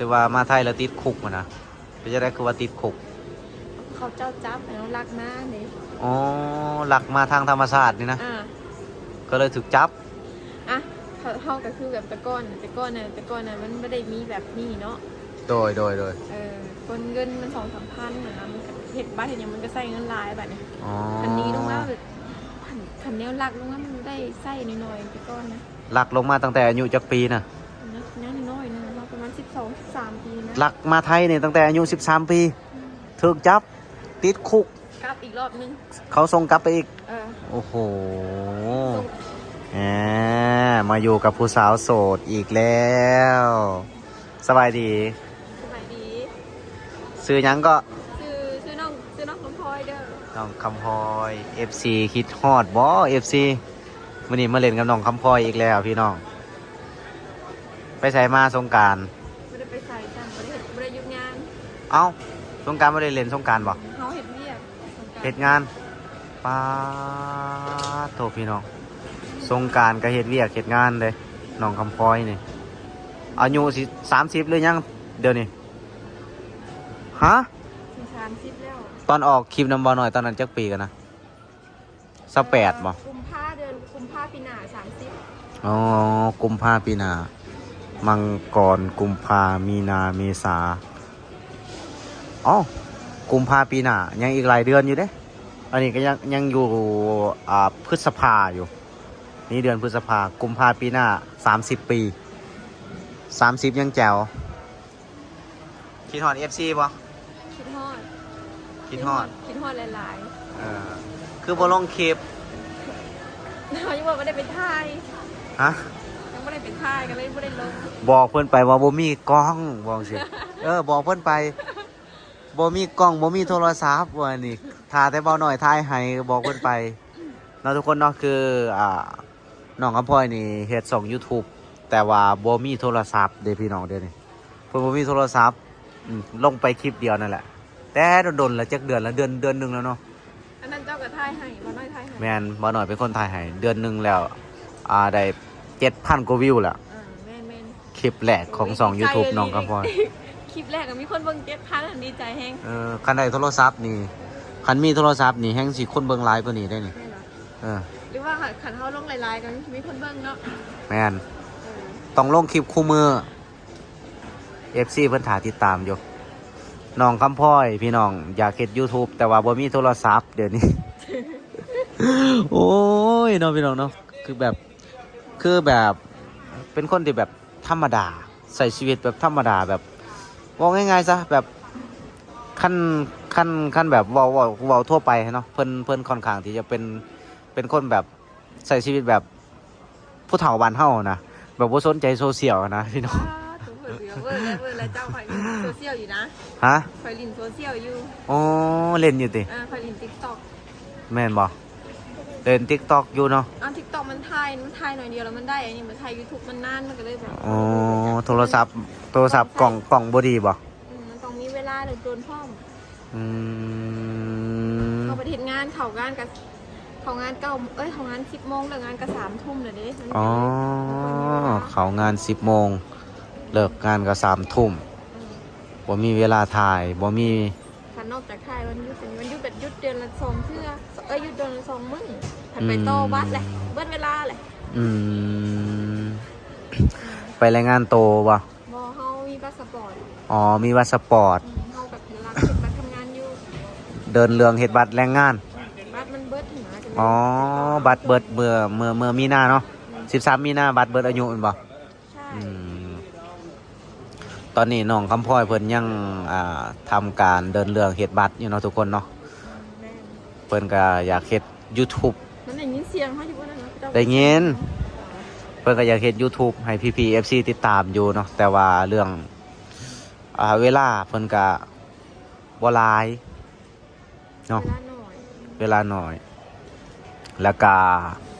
ຫຼືວ່າມາໄທແລ້ວຕິດຄຸກຫັ້ນນະ? ເປັນຈັ່ງໃດຄືວ່າຕິດຄຸກ? ເຂົາເຈົ້າຈັບແລ້ວລັກມາເດ້. ອໍ ລັກມາທາງທຳມະຊາດນີ້ນະ? ອ່າ ກໍເລີຍຖືກຈັບ. ອ່ະ ເຮົາ ເຮົາກໍຄືແບບແຕ່ກ່ອນ ແຕ່ກ່ອນນະ ແຕ່ກ່ອນນະມັນບໍ່ໄດ້ມີແບບນີ້ເນາະ. ໂດຍ ໂດຍ ໂດຍ. ເອີ ຄົນເງິນມັນສອງສາມພັນນະ ມັນກໍເຮັດບັດເຮັດຫຍັງ ມັນກໍໃຊ້ເງິນຫຼາຍບັດນີ້. ອໍ ຄັນນີ້ລົງມາແບບ ຄັນ ຄັນແນວລັກລົງມາ ມັນໄດ້ໃຊ້ໜ້ອຍໆ ແຕ່ກ່ອນນະ. ລັກລົງມາຕັ້ງແຕ່ອາຍຸຈັກປີນະ? ຍັງ ຍັງນ້ອຍນະ ເຮົາປະມານສິບສອງ ສິບສາມປີນະ. ລັກມາໄທນີ້ຕັ້ງແຕ່ອາຍຸສິບສາມປີ ອືມ ຖືກຈັບ ຕິດຄຸກ ກັບອີກລອບໜຶ່ງ ເຂົາສົ່ງກັບໄປອີກ. ເອີ ໂອ້ໂຫ ແໝ ມາຢູ່ກັບຜູ້ສາວໂສດອີກແລ້ວ. ສະບາຍດີ. ສະບາຍດີ. ຊື່ຫຍັງເກາະ? ຊື່ ຊື່ນ້ອງ ຊື່ນ້ອງຄຳພອຍເດີ. ນ້ອງຄຳພອຍ ເອັຟຊີຄິດຮອດບໍ່ ເອັຟຊີ? ມື້ນີ້ມາຫຼິ້ນກັບນ້ອງຄຳພອຍອີກແລ້ວພີ່ນ້ອງ. ໄປໃສມາສົງການ? ບໍ່ໄດ້ໄປໃສຈ້ະ ບໍ່ໄດ້ເຮັດ ບໍ່ໄດ້ຢຸດງານ. ເອົ້າ ສົງການບໍ່ໄດ້ຫຼິ້ນສົງການບໍ່? ເຮົາເຮັດວຽກສົງການ ເຮັດງານ. ປາດໂທ ພີ່ນ້ອງ ສົງການກໍເຮັດວຽກເຮັດງານເດ້ ນ້ອງຄຳພອຍນີ້. ອາຍຸຊິສາມສິບຫຼືຍັງດຽວນີ້? ຮະ? ຊິສາມສິບແລ້ວ. ຕອນອອກຄລິບນຳບ່າວນ້ອຍຕອນນັ້ນຈັກປີກັນນະ? ຊາວແປດບໍ່? ກຸມພາ ເດືອນກຸມພາປີໜ້າສາມສິບ. ອໍ ກຸມພາປີໜ້າ ມັງກອນ ກຸມພາ ມີນາ ເມສາ. ອໍ ກຸມພາປີໜ້າ ຍັງອີກຫຼາຍເດືອນຢູ່ເດ້. ອັນນີ້ກໍຍັງ ຍັງຢູ່ ອ່າ ພຶດສະພາຢູ່. ນີ້ເດືອນພຶດສະພາ ກຸມພາປີໜ້າສາມສິບປີ. ສາມສິບຍັງແຈ໋ວ. ຄິດຮອດເອັຟຊີບໍ່? ຄິດຮອດ. ຄິດຮອດ ຄິດຮອດຫຼາຍໆ. ເອີ ຄືບໍ່ລົງຄລິບ? ເຮົາຍັງບໍ່ໄດ້ໄປຖ່າຍ. ຮະ? ຍັງບໍ່ໄດ້ໄປຖ່າຍ ກໍເລີຍບໍ່ໄດ້ລົງ. ບອກເພິ່ນໄປວ່າບໍ່ມີກ້ອງ ບອກຊີ້. ເອີ ບອກເພິ່ນໄປ ບໍ່ມີກ້ອງ ບໍ່ມີໂທລະສັບ ວ່ານີ້ ຖ້າແຕ່ບ່າວນ້ອຍຖ່າຍໃຫ້ ບອກເພິ່ນໄປເນາະ ທຸກຄົນເນາະ. ຄື ອ່າ ນ້ອງຄຳພອຍນີ້ເຮັດຊ່ອງຢູທູບ ແຕ່ວ່າບໍ່ມີໂທລະສັບເດ້ພີ່ນ້ອງ ດຽວນີ້ ເພິ່ນບໍ່ມີໂທລະສັບ. ອືມ ລົງໄປຄລິບດຽວນັ້ນແຫຼະ ແຕ່ດົນໆ ແລ້ວ ຈັກເດືອນລະ ເດືອນ ເດືອນໜຶ່ງແລ້ວເນາະ. ອັນນັ້ນເຈົ້າກໍຖ່າຍໃຫ້ ບ່າວນ້ອຍຖ່າຍໃຫ້. ແມ່ນ ບ່າວນ້ອຍເປັນຄົນຖ່າຍໃຫ້. ເດືອນໜຶ່ງແລ້ວ ອ່າ ໄດ້ເຈັດພັນກວ່າວິວແລ້ວ. ເອີ ແມ່ນໆ. ຄລິບແລກຂອງຊ່ອງຢູທູບນ້ອງຄຳພອຍ. ຄລິບແລກກໍມີຄົນເບິ່ງເຈັດພັນ ດີໃຈແຮງ. ເອີ ຄັນໄດ້ໂທລະສັບນີ້ ຄັນມີໂທລະສັບນີ້ ແຮ່ງຊິຄົນເບິ່ງຫຼາຍກວ່ານີ້ໄດ໋ນີ້. ແມ່ນບໍ່? ເອີ ຫຼືວ່າຄັນເຮົາລົງຫຼາຍໆ ກໍມີຄົນເບິ່ງເນາະ. ແມ່ນ. ເອີ ຕ້ອງລົງຄລິບຄູ່ມື້. ເອັຟຊີເພິ່ນຖ້າຕິດຕາມຢູ່ ນ້ອງຄຳພອຍ ພີ່ນ້ອງ ຢາກເຮັດຢູທູບ ແຕ່ວ່າບໍ່ມີໂທລະສັບດຽວນີ້. ໂອ້ຍເນາະ ພີ່ນ້ອງເນາະ ຄືແບບ ຄືແບບເປັນຄົນທີ່ແບບທຳມະດາ ໃຊ້ຊີວິດແບບທຳມະດາ ແບບ ເວົ້າງ່າຍໆຊະ ແບບ ຄັນ ຄັນ ຄັນແບບເວົ້າ ເວົ້າ ເວົ້າທົ່ວໄປເນາະ ເພິ່ນ ເພິ່ນຂ້ອນຂ້າງທີ່ຈະເປັນ ເປັນຄົນແບບໃຊ້ຊີວິດແບບ ຜູ້ເຖົ້າບ້ານເຮົານະ ແບບບໍ່ສົນໃຈໂຊຊຽວນະ ພີ່ນ້ອງ. ອ້າ ໂຕເພິ່ນເວີແລ້ວ ເວີແລ້ວ ເຈົ້າ. ຂ້ອຍຫຼິ້ນໂຊຊຽວຢູ່ນະ. ຮະ? ຂ້ອຍຫຼິ້ນໂຊຊຽວຢູ່. ອໍ ຫຼິ້ນຢູ່ຕິ? ເອີ ຂ້ອຍຫຼິ້ນຕິກຕັອກ. ແມ່ນບໍ່? ເລ່ນຕິກຕັອກຢູ່ເນາະ. ເອົາ ຕິກຕັອກມັນຖ່າຍ ມັນຖ່າຍໜ້ອຍດຽວແລ້ວມັນໄດ້ ອັນນີ້ມັນຖ່າຍຢູທູບມັນນານ ມັນກໍເລີຍແບບ. ອໍ ໂທລະສັບ ໂທລະສັບກ້ອງ ກ້ອງບໍ່ດີບໍ່? ອືມ ມັນຕ້ອງມີເວລາດົນໆພ້ອມ. ອືມ ເຮົາໄປເຮັດງານ ເຂົ້າງານກໍ ເຂົ້າງານເກົ້າ ເອີຍ ເຂົ້າງານສິບໂມງ ເລີກງານກໍສາມທຸ່ມແລ້ວເດ້. ອໍ ເຂົ້າງານສິບໂມງ ເລີກງານກໍສາມທຸ່ມ. ອືມ ບໍ່ມີເວລາຖ່າຍ ບໍ່ມີ. ຄັນນອກຈາກຖ່າຍວັນຢຸດ ວັນຢຸດກໍຢຸດເດືອນລະສອງເທື່ອ ເອີຍ ຢຸດເດືອນລະສອງມື້. ຄັນໄປຕໍ່ບັດແຫຼະ ອືມ ເບິດເວລາແຫຼະ. ອືມ ໄປລາຍງານໂຕບໍ່? ບໍ່ ເຮົາມີບັດສະປອດ. ອໍ ມີບັດສະປອດ. ອືມ ເຮົາກໍກຳລັງເຮັດບັດທຳງານຢູ່. ເດີນເລື່ອງເຮັດບັດແລງງານ. ບັດມັນເບິດຫັ້ນນະ. ອໍ ບັດເບິດເມື່ອ ເມື່ອ ເມື່ອມີນາເນາະ. ອືມ ສິບສາມມີນາບັດເບິດອາຍຸແມ່ນບໍ່? ໃຊ່. ອືມ ຕອນນີ້ນ້ອງຄຳພອຍເພິ່ນຍັງ ອ່າ ທຳການເດີນເລື່ອງເຮັດບັດຢູ່ເນາະ ທຸກຄົນເນາະ. ແມ່ນ. ເພິ່ນກໍຢາກເຮັດຢູທູບ. ມັນໄດ້ຍິນສຽງເຮົາຢູ່ບໍ່ນະ? ໄດ້ຍິນ. ເພິ່ນກໍຢາກເຮັດຢູທູບໃຫ້ພີ່ໆ ເອັຟຊີ ຕິດຕາມຢູ່ເນາະ ແຕ່ວ່າເລື່ອງ ອ່າ ເວລາເພິ່ນກະບໍ່ຫຼາຍເນາະ ເວລາໜ້ອຍ ເວລາໜ້ອຍ ແລ້ວກະ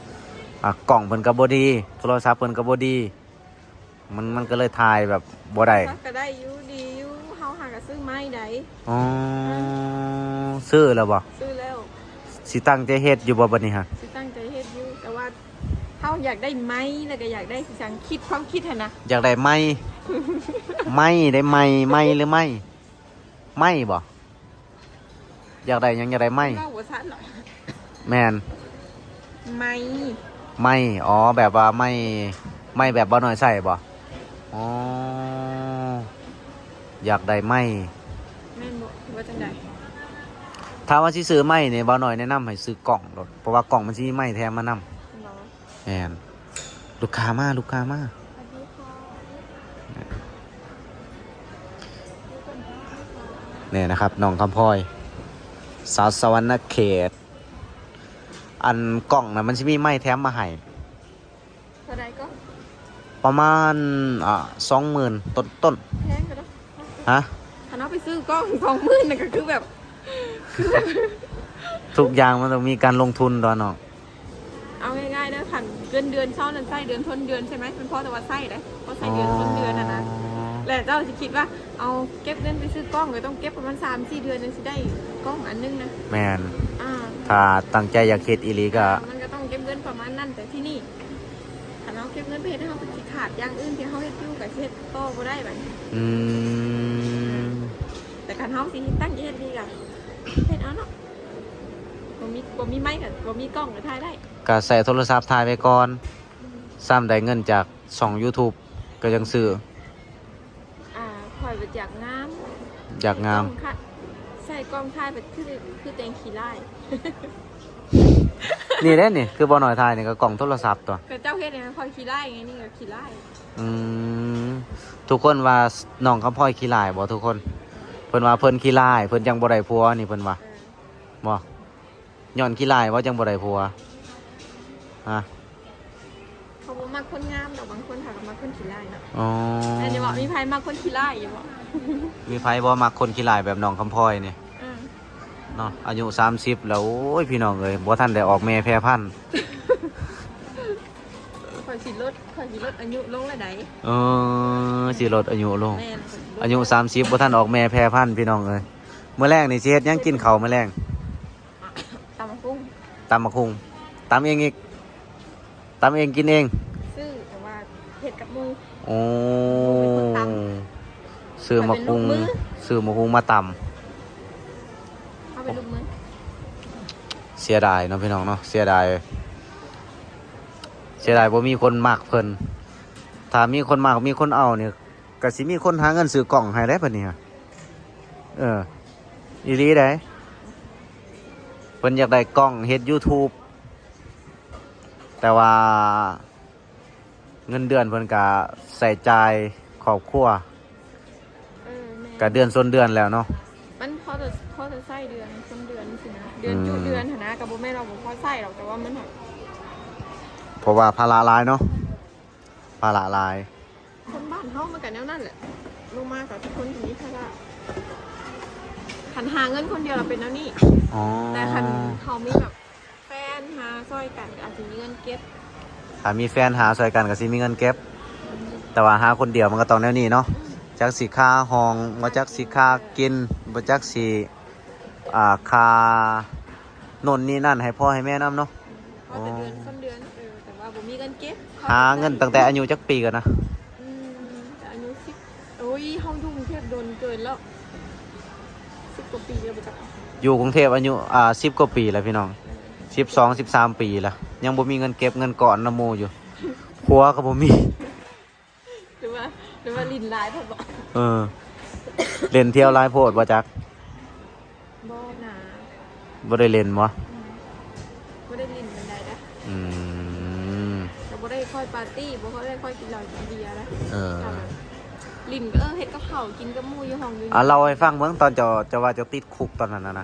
ອ່າ ກ້ອງເພິ່ນກະບໍ່ດີ ໂທລະສັບເພິ່ນກະບໍ່ດີ ມັນ ມັນກະເລີຍຖ່າຍແບບບໍ່ໄດ້. ມັນກະໄດ້ຢູ່ ດີຢູ່ ເຮົາຫາກະຊື້ໃໝ່ໃດ໋. ອໍ ຊື້ແລ້ວບໍ່? ຊື້ແລ້ວ. ຊິຕັ້ງໃຈເຮັດຢູ່ບໍ່ບັດນີ້ຫະ? ຊິຕັ້ງໃຈເຮັດຢູ່ ແຕ່ວ່າ ເຮົາຢາກໄດ້ໄມ ແລ້ວກໍຢາກໄດ້ ຊິສັງ ຄິດ ຄວາມຄິດຫັ້ນນະ ຢາກໄດ້ໄມ. ໄມ້ໄດ້ ໄມ້ ໄມ້ ຫຼື ໄມ້ ໄມ້ບໍ່? ຢາກໄດ້ຫຍັງ? ຢາກໄດ້ໄມ້. ເວົ້າບໍ່ຊັດເນາະ. ແມ່ນ. ໄມ້ ໄມ້. ອໍ ແບບວ່າໄມ້ ໄມ້ແບບບ່າວນ້ອຍໃຊ້ບໍ່? ອໍ ຢາກໄດ້ໄມ້. ແມ່ນບໍ່ ຫຼືວ່າຈັ່ງໃດ? ຖ້າວ່າຊິຊື້ໄມ້ນີ້ ບ່າວນ້ອຍແນະນຳໃຫ້ຊື້ກ້ອງໂລດ ເພາະວ່າກ້ອງມັນຊິມີໄມ້ແຖມມານຳ. ແມ່ນ. ລູກຄ້າມາ ລູກຄ້າມາ. ນີ້ນະຄັບ ນ້ອງຄຳພອຍ ສາວສະຫວັນນະເຂດ. ອັນກ້ອງນະ ມັນຊິມີໄມ້ແຖມມາໃຫ້. ເທົ່າໃດກໍ? ປະມານ ອ່າ ສອງໝື່ນຕົ້ນໆ. ແພງເດີ. ຮະ? ຄັນເຮົາໄປຊື້ກ້ອງສອງໝື່ນນະ ກໍຄືແບບ ຄືແບບ ທຸກຢ່າງມັນຕ້ອງມີການລົງທຶນຕົວະເນາະ. ເອົາງ່າຍໆເດີ ຄັນເງິນເດືອນເຊົານັ້ນໃຊ້ເດືອນຊົນເດືອນໃຊ່ໄໝ? ມັນພໍແຕ່ວ່າໃຊ້ເດ້ ພໍໃຊ້ເດືອນຊົນເດືອນຫັ້ນນະ. ອໍ ແລະເຈົ້າຊິຄິດວ່າ ເອົາເກັບເງິນໄປຊື້ກ້ອງ ກໍຕ້ອງເກັບປະມານສາມສີ່ເດືອນ ຈັ່ງຊິໄດ້ກ້ອງອັນໜຶ່ງນະ. ແມ່ນ. ອ່າ ຖ້າຕັ້ງໃຈຢາກເຮັດອີ່ຫຼີກໍ ອ່າ ມັນກໍຕ້ອງເກັບເງິນປະມານນັ້ນ. ແຕ່ທີ່ນີ້ ຄັນເຮົາເກັບເງິນໄປເຮັດ ເຮົາກໍຊິຂາດຢ່າງອື່ນທີ່ເຮົາເຮັດຢູ່ ກໍຊິເຮັດຕໍ່ບໍ່ໄດ້ບັດນີ້. ອືມ ແຕ່ຄັນເຮົາຊິຕັ້ງໃຈເຮັດດີກໍເຮັດເອົາເນາະ. ບໍ່ມີ ບໍ່ມີໄມກໍ ບໍ່ມີກ້ອງກໍຖ່າຍໄດ້. ກະໃຊ້ໂທລະສັບຖ່າຍໄວ້ກ່ອນ ອືມ ຊ້ຳໄດ້ເງິນຈາກຊ່ອງຢູທູບກໍຈັ່ງຊື້. ອ່າ ຂ້ອຍບັດຢາກງາມ ຢາກງາມ ໃຊ້ກ້ອງ ໃຊ້ກ້ອງຖ່າຍບັດຄື ຄືແຕ່ງຂີ້ລ້າຍ. ນີ້ເດ້ນີ້ ຄືບ່າວນ້ອຍຖ່າຍນີ້ກໍກ້ອງໂທລະສັບຕົວະ. ກໍເຈົ້າເຮັດໃຫ້ຂ້ອຍຂີ້ລ້າຍໄງ ນີ້ກໍຂີ້ລ້າຍ. ອືມ ທຸກຄົນວ່ານ້ອງຄຳພອຍຂີ້ລ້າຍບໍ່ທຸກຄົນ? ເພິ່ນວ່າເພິ່ນຂີ້ລ້າຍ ເພິ່ນຈັ່ງບໍ່ໄດ້ຜົວນີ້ ເພິ່ນວ່າ. ເອີ ບໍ່ ຍ້ອນຂີ້ລ້າຍບໍ່ຈັ່ງບໍ່ໄດ້ຜົວ? ຮະ? ເຂົາບໍ່ມັກຄົນງາມດອກ ບາງຄົນເຂົາກໍມັກຄົນຂີ້ລ້າຍເນາະ. ອໍ ແມ່ນຢູ່ບໍ່? ມີໃຜມັກຄົນຂີ້ລ້າຍຢູ່ບໍ່? ມີໃຜບໍ່ມັກຄົນຂີ້ລ້າຍແບບນ້ອງຄຳພອຍນີ້? ເອີ ເນາະ ອາຍຸສາມສິບແລ້ວ ໂອ້ຍ ພີ່ນ້ອງເອີຍ ບໍ່ທັນໄດ້ອອກແມ່ແຜ່ພັນ. ຂ້ອຍຊິລົດ ຂ້ອຍຊິລົດອາຍຸລົງແລ້ວໃດ. ເອີ ຊິລົດອາຍຸລົງ. ແມ່ນ ອາຍຸສາມສິບ ບໍ່ທັນອອກແມ່ແຜ່ພັນ ພີ່ນ້ອງເອີຍ. ມື້ແລງນີ້ຊິເຮັດຫຍັງກິນເຂົ້າມື້ແລງ? ຕຳບັກຫຸ່ງ ຕຳບັກຫຸ່ງ ຕຳເອງອີກ? ຕຳເອງກິນເອງ? ຊື້ ແຕ່ວ່າເຮັດກັບໝູ່. ໂອ້ ໝູ່ເປັນຄົນຕຳ. ຊື້ໝາກຫຸ່ງ ຊື້ໝາກຫຸ່ງມາຕຳ. ເຮົາເປັນລູກມື. ເສຍດາຍເນາະ ພີ່ນ້ອງເນາະ ເສຍດາຍ ເສຍດາຍບໍ່ມີຄົນມັກເພິ່ນ. ຖ້າມີຄົນມັກ ມີຄົນເອົານີ້ ກໍຊິມີຄົນຫາເງິນຊື້ກ້ອງໃຫ້ແຫຼະບັດນີ້. ເອີ ອີ່ຫຼີໃດ໋ ເພິ່ນຢາກໄດ້ກ້ອງເຮັດຢູທູບ ແຕ່ວ່າເງິນເດືອນເພິ່ນກະໃຊ້ຈ່າຍຄອບຄົວ. ເອີ ແມ່ນ. ກະເດືອນຊົນເດືອນແລ້ວເນາະ. ມັນພໍແຕ່ ພໍແຕ່ໃຊ້ເດືອນຊົນເດືອນຊີ້ນະ ເດືອນຈຸເດືອນຫັ້ນນະ. ອືມ ກໍບໍ່ແມ່ນວ່າບໍ່ພໍໃຊ້ດອກ ແຕ່ວ່າມັນ ເພາະວ່າພາລະຫຼາຍເນາະ ພາລະຫຼາຍ. ຄົນບ້ານເຮົາມັນກໍແນວນັ້ນແຫຼະ ລົງມາກໍທຸກຄົນກໍມີພາລະ. ຄັນຫາເງິນຄົນດຽວລະເປັນແນວນີ້. ອໍ ແຕ່ຄັນເຮົາມີແບບແຟນຫາຊ່ອຍກັນ ກໍອາດຊິມີເງິນເກັບ. ຖ້າມີແຟນຫາຊ່ອຍກັນກໍຊິມີເງິນເກັບ. ອືມ ແຕ່ວ່າຫາຄົນດຽວມັນກໍຕ້ອງແນວນີ້ເນາະ. ອືມ ຈັກຊິຄ່າຫ້ອງ ບໍ່ຈັກຊິຄ່າກິນ ບໍ່ຈັກຊິ ອ່າ ຄ່າໂນ່ນນີ້ນັ້ນໃຫ້ພໍ່ໃຫ້ແມ່ນຳເນາະ. ພໍແຕ່ເດືອນ ອໍ ຕົ້ນເດືອນ. ເອີ ແຕ່ວ່າບໍ່ມີເງິນເກັບ. ຫາເງິນຕັ້ງແຕ່ອາຍຸຈັກປີກ່ອນນະ? ອືມ ແຕ່ອາຍຸສິບ ໂອ້ຍ ເຮົາຢູ່ກຸງເທບດົນເກີນແລ້ວ ສິບກວ່າປີແລ້ວບໍ່ຈັກ. ຢູ່ກຸງເທບອາຍຸ ອ່າ ສິບກວ່າປີແລ້ວ ພີ່ນ້ອງ. ເອີ ສິບສອງ ສິບສາມປີແລ້ວ ຍັງບໍ່ມີເງິນເກັບເງິນກ້ອນນຳໝູ່ຢູ່. ຜົວກໍບໍ່ມີ. ຫຼືວ່າ ຫຼືວ່າຫຼິ້ນຫຼາຍໂພດບໍ? ເອີ ຫຼິ້ນທ່ຽວຫຼາຍໂພດບໍ່ຈັກ. ບໍ່ນາ ບໍ່ໄດ້ຫຼິ້ນບໍ? ອືມ ບໍ່ໄດ້ຫຼິ້ນປານໃດເດ້. ອືມ ກໍບໍ່ໄດ້ຄ່ອຍປາຕີ້ ບໍ່ຄ່ອຍ ໄດ້ຄ່ອຍກິນເຫຼົ້າກິນເບຍເດ້. ເອີ ກໍແບບຫຼິ້ນກໍ ເອີ ເຮັດກັບເຂົ້າກິນກັບໝູ່ຢູ່ຫ້ອງຢູ່. ອ່າ ເລົ່າໃຫ້ຟັງເບິ່ງ ຕອນເຈົ້າ ເຈົ້າວ່າເຈົ້າຕິດຄຸກຕອນນັ້ນນະ. ອໍ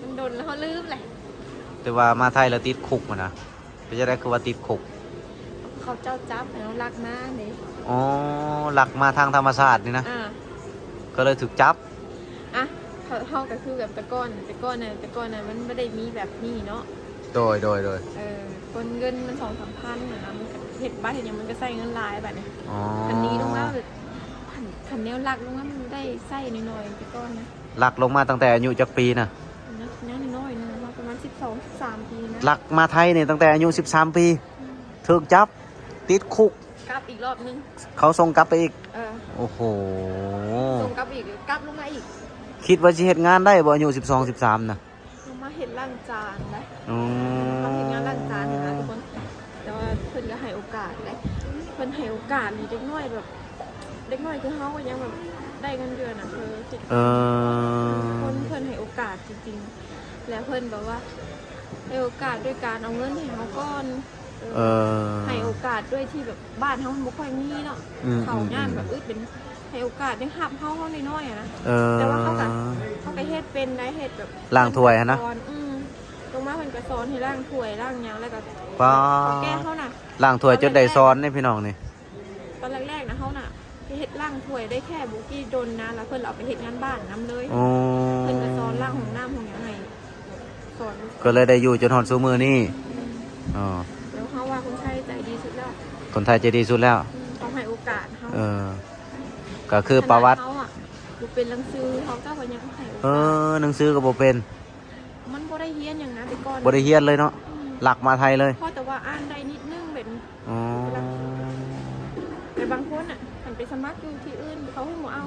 ມັນດົນແລ້ວ ເຮົາລືມແຫຼະ. ແຕ່ວ່າມາໄທແລ້ວຕິດຄຸກຫັ້ນນະ. ເປັນຈັ່ງໃດຄືວ່າຕິດຄຸກ? ເຂົາເຈົ້າຈັບແລ້ວລັກມາເດ້. ອໍ ລັກມາທາງທຳມະຊາດນີ້ນະ. ອ່າ ກໍເລີຍຖືກຈັບ. ອ່ະ ເຮົາ ເຮົາກໍຄືແບບແຕ່ກ່ອນ ແຕ່ກ່ອນນະ ແຕ່ກ່ອນນະມັນບໍ່ໄດ້ມີແບບນີ້ເນາະ. ໂດຍ ໂດຍ ໂດຍ. ເອີ ຄົນເງິນມັນສອງສາມພັນຫັ້ນນະ ມັນກໍເຮັດບັດເຮັດຫຍັງມັນກໍໃຊ້ເງິນຫຼາຍບັດນີ້. ອໍ ຄັນໜີລົງມາ ຄັນ ຄັນແນວລັກລົງມາມັນໄດ້ໃຊ້ໜ້ອຍໆ ແຕ່ກ່ອນນະ. ລັກລົງມາຕັ້ງແຕ່ອາຍຸຈັກປີນະ? ຍັງ ຍັງນ້ອຍໆ ນະ ປະມານສິບສອງ ສິບສາມປີນະ. ລັກມາໄທນີ້ຕັ້ງແຕ່ອາຍຸສິບສາມປີ. ອືມ ຖືກຈັບ ຕິດຄຸກ. ກັບອີກລອບໜຶ່ງ ເຂົາສົ່ງກັບໄປອີກ. ເອີ ໂອ້ໂຫ ສົ່ງກັບອີກ ກັບລົງມາອີກ. ຄິດວ່າຊິເຮັດງານໄດ້ບໍ່ ອາຍຸສິບສອງ ສິບສາມນະ? ລົງມາເຮັດລ້າງຈານນະ. ອໍ ມາເຮັດງານລ້າງຈານຫັ້ນນະທຸກຄົນ. ແຕ່ວ່າເພິ່ນກໍໃຫ້ໂອກາດເດ້ ເພິ່ນໃຫ້ໂອກາດນີ້ ເດັກນ້ອຍແບບ ເດັກນ້ອຍຄືເຮົາກໍຍັງແບບໄດ້ເງິນເດືອນນະ. ເອີ ເອີ ຄົນເພິ່ນໃຫ້ໂອກາດຈິງໆ ແລະເພິ່ນແບບວ່າໃຫ້ໂອກາດດ້ວຍການເອົາເງິນໃຫ້ເຮົາກ່ອນ. ເອີ ເອີ ໃຫ້ໂອກາດດ້ວຍທີ່ແບບບ້ານເຮົາມັນບໍ່ຄ່ອຍມີເນາະ. ອືມ ເຂົາຢ້ານແບບ ອືມ ອືມ ອຶດເປັນ ໃຫ້ໂອກາດໄດ້ຮັບເຮົາ ເຮົານ້ອຍໆ ຫັ້ນນະ. ເອີ ແຕ່ວ່າເຮົາກໍ ເຮົາກໍເຮັດເປັນໄດ໋ ເຮັດແບບລ້າງຖ້ວຍຫັ້ນນະ. ອືມ ລົງມາເພິ່ນກໍສອນໃຫ້ລ້າງຖ້ວຍລ້າງຫຍັງ ແລ້ວກໍ ປ້າ ເຖົ້າແກ່ເຮົານະ ລ້າງຖ້ວຍຈົນໄດ້ສອນເດ້ພີ່ນ້ອງນີ້. ຕອນແລກໆນະ ເຮົານະ ເຮັດລ້າງຖ້ວຍໄດ້ແຄ່ບໍ່ກີ່ດົນນະ ແລ້ວເພິ່ນເອົາໄປເຮັດງານບ້ານນຳເລີຍ. ອໍ ເພິ່ນກໍສອນລ້າງຫ້ອງນ້ຳຫ້ອງຫຍັງໃຫ້ ສອນ ກໍເລີຍໄດ້ຢູ່ຈົນຮອດຊຸມື້ນີ້. ອືມ ອໍ ແລ້ວເຮົາວ່າຄົນໄທໃຈດີສຸດແລ້ວ ຄົນໄທໃຈດີສຸດແລ້ວ. ອືມ ເຂົາໃຫ້ໂອກາດເຮົາ. ເອີ ກໍຄືປະຫວັດ ຂະໜາດເຮົາອະ ບໍ່ເປັນໜັງສື ເຂົາເຈົ້າກໍຍັງໃຫ້ໂອກາດ. ເອີ ໜັງສືກໍບໍ່ເປັນ ມັນບໍ່ໄດ້ຮຽນຫຍັງນະ ແຕ່ກ່ອນ ບໍ່ໄດ້ຮຽນເລີຍເນາະ. ອືມ ຫຼັກມາໄທເລີຍ ພໍແຕ່ວ່າອ່ານໄດ້ນິດໜຶ່ງແບບນີ້. ອໍ ແຕ່ບາງຄົນນະ ຄັນໄປສະໝັກຢູ່ທີ່ອື່ນ ເຂົາເຮັດບໍ່ເອົາ.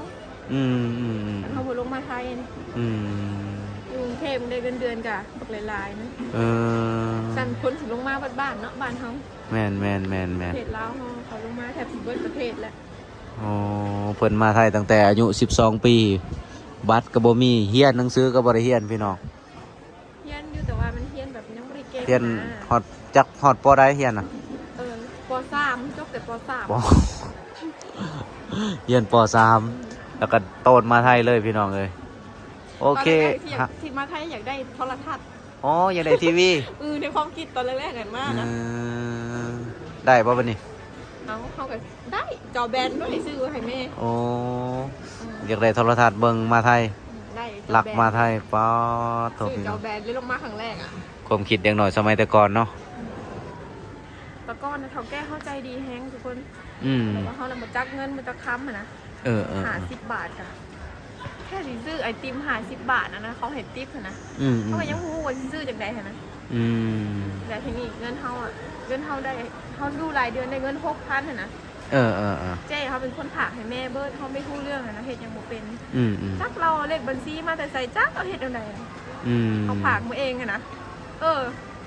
ອືມ ອືມ ອືມ ຄັນເຮົາບໍ່ລົງມາໄທ. ອືມ ຢູ່ກຸງເທບໄດ້ເງິນເດືອນກະບັກຫຼາຍໆນະ. ເອີ ຊັ້ນຄົນຊິລົງມາເບິດບ້ານເນາະ ບ້ານເຮົາ. ແມ່ນໆໆໆ ປະເທດລາວເຮົາ ເຂົາລົງມາແທບຊິເບິດປະເທດແລ້ວ. ອໍ ເພິ່ນມາໄທຕັ້ງແຕ່ອາຍຸສິບສອງປີ ບັດກໍບໍ່ມີ ຮຽນໜັງສືກໍບໍ່ໄດ້ຮຽນພີ່ນ້ອງ. ຮຽນຢູ່ ແຕ່ວ່າມັນຮຽນແບບຍັງບໍ່ໄດ້ເກັ່ງນະ. ຮຽນຮອດ ຈັກຮອດ ປ.ໃດ ຮຽນນະ? ເອີ ປ.ສາມ ຈົບແຕ່ ປ.ສາມ ປ.- ຮຽນ ປ.ສາມ ແລ້ວກໍໂຕນມາໄທເລີຍພີ່ນ້ອງເອີຍ. ໂອເຄ ຕອນແລກທີ່ຢາກ ທີ່ມາໄທຢາກໄດ້ໂທລະທັດ. ອໍ ຢາກໄດ້ທີວີ. ເອີ ໃນຄວາມຄິດຕອນແລກໆນັ້ນມານະ. ເອີ ໄດ້ບໍ່ບັດນີ້? ເອົາ ເຮົາກໍໄດ້ ຈໍແບນດ້ວຍ ຊື້ໃຫ້ແມ່. ໂອ້ ອືມ ຢາກໄດ້ໂທລະທັດເບິ່ງມາໄທ. ອືມ ໄດ້ ຫຼັກມາໄທ. ປາດໂທ ຊື້ຈໍແບນເລີຍ ລົງມາຄັ້ງແລກອະ. ຄວາມຄິດເດັກນ້ອຍສະໄໝແຕ່ກ່ອນເນາະ. ອືມ ແຕ່ກ່ອນນະ ເຖົ້າແກ່ເຮົາໃຈດີແຮງທຸກຄົນ. ອືມ ແບບວ່າເຮົານະ ບໍ່ຈັກເງິນ ບໍ່ຈັກຄຳຫັ້ນນະ. ເອີໆໆ ຫ້າສິບບາດກະ ແຄ່ຊິຊື້ໄອຕິມຫ້າສິບບາດຫັ້ນນະ ເຂົາໃຫ້ຕິບຫັ້ນນະ. ອືມໆ ເຮົາກໍຍັງບໍ່ຮູ້ວ່າຊິຊື້ຈັ່ງໃດຫັ້ນນະ. ອືມ ແລ້ວທີນີ້ເງິນເຮົາອະ ເງິນເຮົາໄດ້ ເຮົາຢູ່ລາຍເດືອນໄດ້ເງິນຫົກພັນຫັ້ນນະ. ເອີໆໆ ເຈ້ເຮົາເປັນຄົນຝາກໃຫ້ແມ່ເບິດ ເຮົາໄມ່ຮູ້ເລື່ອງຫັ້ນນະ ເຮັດຫຍັງບໍ່ເປັນ. ອືມໆ ຈັກລາວເອົາເລກບັນຊີມາແຕ່ໃສ ຈັກເຮົາເຮັດແນວໃດ. ອືມ ເຮົາຝາກມາເອງຫັ້ນນະ. ເອີ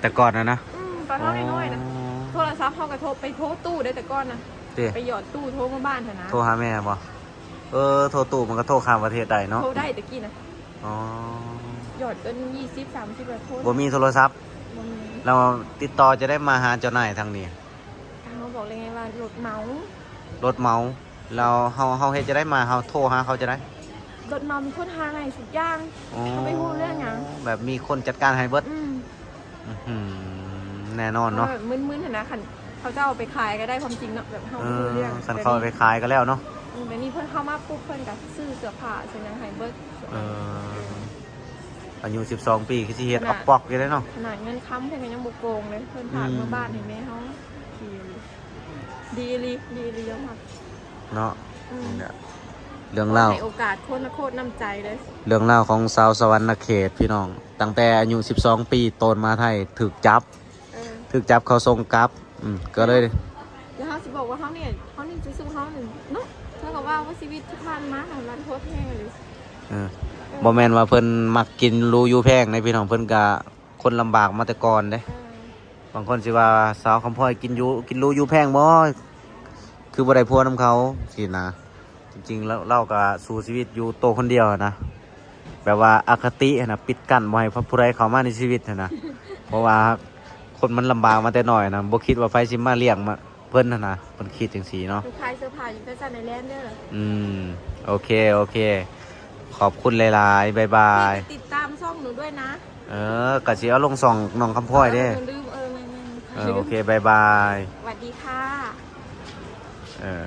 ແຕ່ກ່ອນນະນະ. ອືມ ຕອນເຮົານ້ອຍໆນະ. ອໍ ໂທລະສັບເຮົາກໍໂທ ໄປໂທຕູ້ໄດ້ແຕ່ກ່ອນນະ. ເດ້ ໄປຫຍອດຕູ້ໂທມາບ້ານຫັ້ນນະ. ໂທຫາແມ່ບໍ່? ເອີ ໂທຕູ້ມັນກໍໂທຂ້າມປະເທດໄດ້ເນາະ. ໂທໄດ້ແຕ່ກີ້ນະ. ອໍ ຫຍອດເງິນ ຊາວ ສາມສິບ ແລ້ວໂທ ບໍ່ມີໂທລະສັບ. ບໍ່ມີ. ແລ້ວຕິດຕໍ່ຈະໄດ້ມາຫາເຈົ້ານາຍທາງນີ້? ເຮົາບອກເລີຍໄງວ່າລົດເໝົາ. ລົດເໝົາ. ແລ້ວເຮົາ ເຮົາເຮັດຈັ່ງໃດມາ ເຮົາໂທຫາເຂົາຈັ່ງໃດ? ລົດເໝົາເປັນຄົນຫາໃຫ້ທຸກຢ່າງ. ອໍ ເຮົາໄມ່ຮູ້ເລື່ອງຫຍັງ ແບບມີຄົນຈັດການໃຫ້ເບິດ. ອືມ ອືມ ແນ່ນອນເນາະ. ເຮົາແບບມຶນໆຫັ້ນນະ ຄັນເຂົາເຈົ້າເອົາໄປຂາຍກໍໄດ້ຄວາມຈິງເນາະ ແບບເຮົາບໍ່ຮູ້ເລື່ອງ. ເອີ ຄັນເຂົາເອົາໄປຂາຍກໍແລ້ວເນາະ. ອືມ ແບບນີ້ເພິ່ນເຂົ້າມາປຸບ ເພິ່ນກໍຊື້ເສື້ອຜ້າຊື້ຫຍັງໃຫ້ເບິດ. ເອີ ອາຍຸສິບສອງປີຄືຊິເຮັດອອກປອກຢູ່ເດ້ເນາະ. ຂະໜາດເງິນຄຳເພິ່ນກໍຍັງບໍ່ໂກງເລີຍ ເພິ່ນຝາກມາບ້ານໃຫ້ແມ່ເຮົາ. ອືມ ດີອີ່ຫຼີ ດີອີ່ຫຼີ ຍອມຮັບເນາະ. ອືມ ນີ້ແຫຼະເລື່ອງລາວ ໃຫ້ໂອກາດຄົນລະໂຄດນ້ຳໃຈເລີຍ. ເລື່ອງລາວຂອງຊາວສະຫວັນນະເຂດພີ່ນ້ອງ ຕັ້ງແຕ່ອາຍຸສິບສອງປີ ໂຕນມາໄທ ຖືກຈັບ. ເອີ ຖືກຈັບເຂົາສົ່ງກັບ. ອືມ ກໍເລີຍ ແລ້ວເຮົາຊິບອກວ່າເຮົານີ້ ເຮົານີ້ ເຮົານີ້ເນາະ ເຮົາກໍວ່າ ວ່າຊີວິດທີ່ຜ່ານມາເຮົາລັນທອດແຮງອີ່ຫຼີ. ເອີ ເອີ ບໍ່ແມ່ນວ່າເພິ່ນມັກກິນຫຼູຢູ່ແພງໃດພີ່ນ້ອງ ເພິ່ນກະຄົນລຳບາກມາແຕ່ກ່ອນເດ້. ເອີ ບາງຄົນຊິວ່າ ສາວຄຳພ້ອຍກິນຢູ່ ກິນຫຼູຢູ່ແພງບໍ່ ຄືບໍ່ໄດ້ຜົວນຳເຂົາຊີ້ນະ. ຈິງໆ ລາວ ລາວກໍສູ້ຊີວິດຢູ່ໂຕຄົນດຽວຫັ້ນນະ ແບບວ່າອະຄະຕິຫັ້ນນະ ປິດກັ້ນບໍ່ໃຫ້ຜູ້ໃດເຂົ້າມາໃນຊີວິດຫັ້ນນະ. ເພາະວ່າຄົນມັນລຳບາກມາແຕ່ນ້ອຍນະ ບໍ່ຄິດວ່າໃຜຊິມາລ້ຽງມາ ເພິ່ນຫັ້ນນະ ເພິ່ນຄິດຈັ່ງຊີ້ເນາະ. ຂາຍເສື້ອຜ້າຢູ່ແຟຊັນໄອແລນເດີ. ອືມ ໂອເຄ ໂອເຄ ຂອບຄຸນຫຼາຍໆ ບາຍບາຍ. ຕິດຕາມຊ່ອງໜູດ້ວຍນະ. ເອີ ກະຊິເອົາລົງຊ່ອງນ້ອງຄຳພ້ອຍເດ້. ເອີ ລືມ ເອີ ແມ່ນໆ ເອີ ໂອເຄ ບາຍບາຍ ສະຫວັດດີຄ່ະ. ເອີ.